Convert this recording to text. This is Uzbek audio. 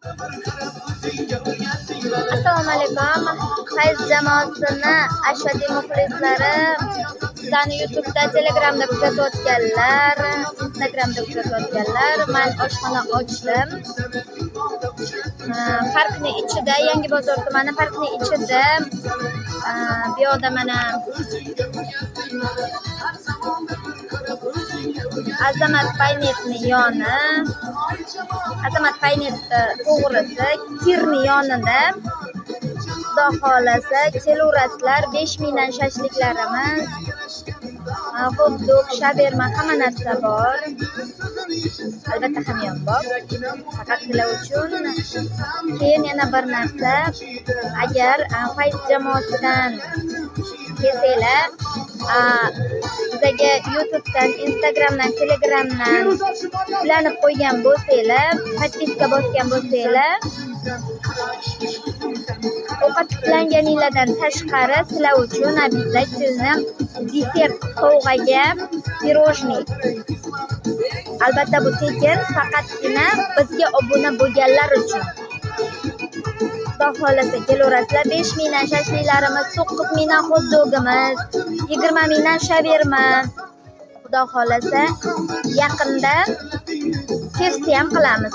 Assalomu alaykum. Fayz jamoasini ashaddiy muxlislari, bizlarni YouTube'da, Telegramda kuzatayotganlar, Instagramda kuzatayotganlar, man oshxona ochdim. Parkni ichida, Yangi bozor tumani parkni ichida, bu yoqda mana Azamat Paynetni yoni, Azamat Paynetni to'g'risi, Kirni yonida. Xudo xohlasa, kelaverasizlar. 5000 dan shashliklarimiz, xot-dog, shaverma, hamma narsa bor. Albatta hamyonbop. Faqat sizlar uchun. Keyin yana bir narsa, agar Fayz jamoasidan kelsanglar, bizaga YouTube'dan, Instagramdan, Telegramdan ulanib qo'ygan bo'lsanglar, подписка bosgan bo'lsanglar, ovqatlanganinglardan tashqari sizlar uchun обязательно desert sovg'aga пирожный. Albatta bu tekin, faqatgina bizga obuna bo'lganlar uchun. Xudo xohlasa kelaverasizlar. 5000 dan shashliklarimiz, 9000 dan xot-dogimiz, 20 000 dan shaverma. Xudo xohlasa yaqinda KFC ham qilamiz.